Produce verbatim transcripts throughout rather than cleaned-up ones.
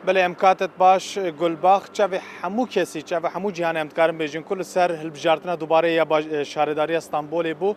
Belê, em katet baş, Gulbax, çavê hemû kesî, çavê hemû cîhanê em dikarin bêjin ku li ser hilbijartina dubarê ya baş-, e, Şaredariya Stenbolê bû,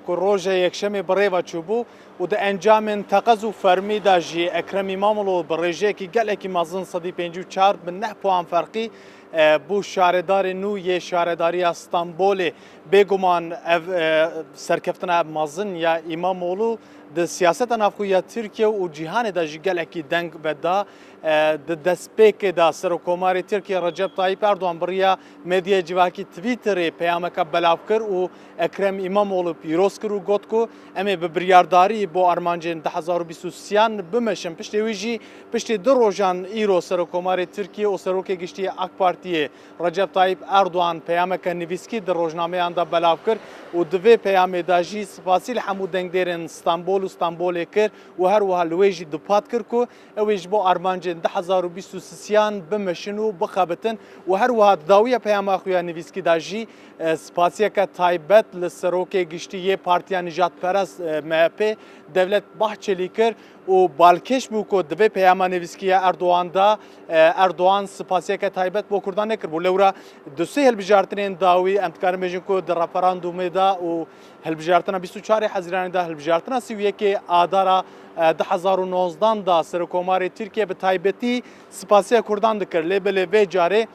ku roja Yekşemê bi rê ve çûbû û di encamên teqez û fermî de jî Ekrem Îmamoğlu bi rêjeyekî gelekî mezin, sedî pêncî û çar, bi neh puan ferqî, e, bû şaredarê nû yê Şaredariya Stenbolê. Bêguman ev, e, serkeftina ev mezin ya Îmamoğlu di siyaseta navxwe ya Tirkiye û cîhanê de jî gelekî deng veda. E, di destpêkê de Serokkomarê Tirkiye Recep Tayyip Erdoğan bi riya medyaya civakî Twitterê peyameke belav kir û Ekrem Îmamoğlu pîroz kir û got ku em ê bi biryardarî bo armancên du hezar û bîst û sêyan bimeşin. Piştê wî jî, piştî du rojan, îro Serokkomarê Tirkiye û Serokê Giştî yê AK Partiyê Recep Tayyip Erdoğan peyameke nivîskî di rojnameyan de belav kir û di vê peyamê de jî spasî li hemû dengdêrên Stenbol û Stenbolê kir û her wiha li wê jî dupat kir ku ew ê ji bo armancên du hezar û bîst û sêyan bimeşin û bixebitin û her wiha di dawiya peyama xwe ya nivîskî de jî, e, spasiyeke taybet li Serokê Giştî yê Partiya Nijadperest, e, M H P, Devlet Bahçelî kir û balkêş bû ku di vê peyama nivîskî ya Erdoğan de, e, Erdoğan spasiyeke taybet bo Kurdan nekiribû. Lewra du sê hilbijartinên dawî em dikarin bêjin ku di referandumê de û hilbijartina bîst û çarê Hezîranê de, hilbijartina sî û yekê Adara, e, du hezar û nozdan de Serokkomarê Tirkiye bi taybetî spasiya Kurdan dikir. Lê belê vê carê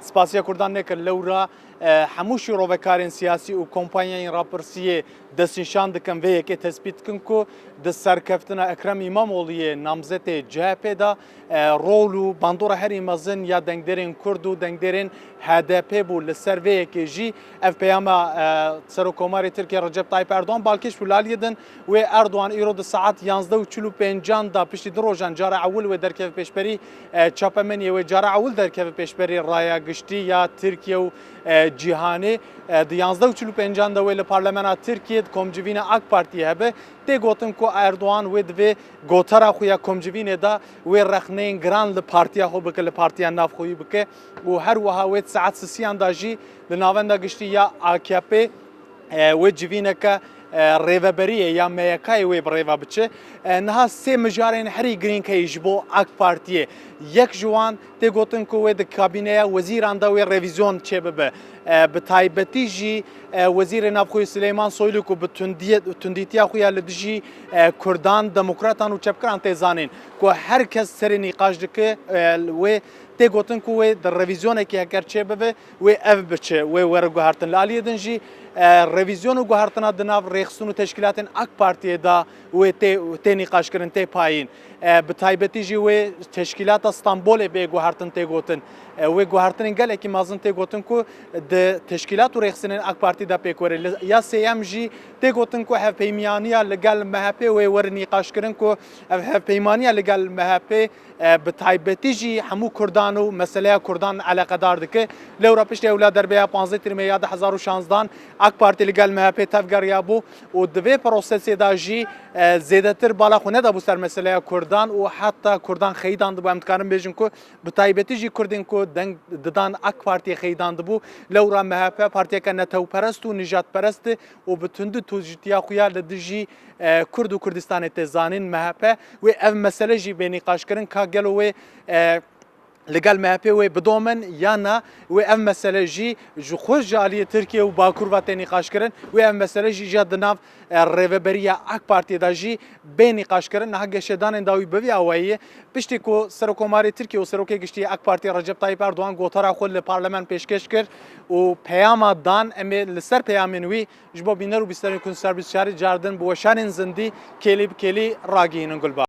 spasiya Kurdan nekir. Lewra, e, hemû şîrovekarên siyasî û kompanyayên rapirsiyê destnîşan dikin, vê yekê tespît dikin ku di serkeftina Ekrem Îmamoğlu yê namzetê C H P de, e, rol û bandora herî mezin ya dengdêrên Kurd û dengdêrên H D P bû. Li ser vê yekê jî ev peyama, e, Serokkomarê Tirkiye Recep Tayyip Erdoğan balkêş bû. Li aliyê din wê Erdoğan îro di saet yanzdeh û çil û pêncan de, piştî du rojan cara ewil wê derkeve pêşberî, e, çapemeniyê, wê cara ewil derkeve pêşberî raya giştî ya Tirkiye û, e, cîhanê. E, di yanzdeh û çil û pêncan de wê li Parlamena Tirkiye di komcivîna AK Partiyê hebe. Tê gotin ku Erdoğan wê di vê gotara xwe ya komcivînê de wê rexneyên giran li partiya xwe bike, li partiya navxweyî bike û her wiha wê di saet sisiyan de jî li navenda giştî ya A K P, e, wê civîneke, e, rêveberiyê ya M Y K'yê wê bi rê ve biçe. E, niha sê mijarên herî girîng heye ji bo AK Partiyê. Yek ji wan tê gotin ku wê di kabîneya wezîran de wê revîzyon çêbibe. E, bi taybetî jî, e, Wezîrê Navxwe Sileyman Soylu ku bi tundiyê-, tundîtiya xwe ya li dijî, e, Kurdan, demokratan û çepkiran tê zanîn, ku her kes serê nîqaş dike, e, wê tê gotin ku wê di revîzyonekê heger çêbibe, wê ev biçe, wê were guhertin. Li aliyê din jî, e, revîzyon û guhertina di nav rêxistin û teşkîlatên AK Partiyê de wê tê, tê nîqaşkirin, tê payîn. E, bi taybetî jî wê teşkîlata Stenbolê bê guhertin tê gotin. E, wê guhertinên gelekî mezin tê gotin ku di teşkîlat û rêxistinên AK Partî de pêk were. Li, ya sêyem jî tê gotin ku hevpeymaniya li gel M H P wê were nîqaşkirin ku ev hevpeymaniya li gel M H P, e, bi taybetî jî hemû Kurdan û meseleya Kurdan eleqedar dike. Lewra piştî ewla derbeya panzdeh Tîrmê ya du hezar û şanzdan AK Partî li gel M H P tevgeriya bû û di vê prosesê de jî, e, zêdetir bala xwe nedabû ser meseleya Kurdan û heta Kurdan xeyîdan dibû. Em dikarin bêjin ku bi taybetî jî Kurdên ku deng didan AK Partiyê xeyîdan dibû. Lewra M H P partiyeke netewperest û nijadperest e û bi tundî tûjîtiya xwe ya li dijî, e, Kurd û Kurdistanê tê zanîn. M H P wê ev mesele jî bê nîqaşkirin ka gelo wê, e, li gel M H P wê bidomin ya na, wê ev mesele jî ji xwe ji aliyê Tirkiye û Bakur ve tê nîqaşkirin, wê ev mesele jî ja di nav, e, rêveberiya AK Partiyê de jî bê nîqaşkirin. Niha geşedanên dawî bi vî awayî ye. Piştî ku Serokkomarê Tirkiye û Serokê Giştî yê AK Partiyê Recep Tayyip Erdoğan gotara xwe li Parlamentoyê pêşkêş kir û peyama dan, em ê li ser peyamên wî ji bo bîner û bîsterên ku ser bîst û çarê car din bi weşanên zindî kêlî bi kêlî ragihînin. Gulbax.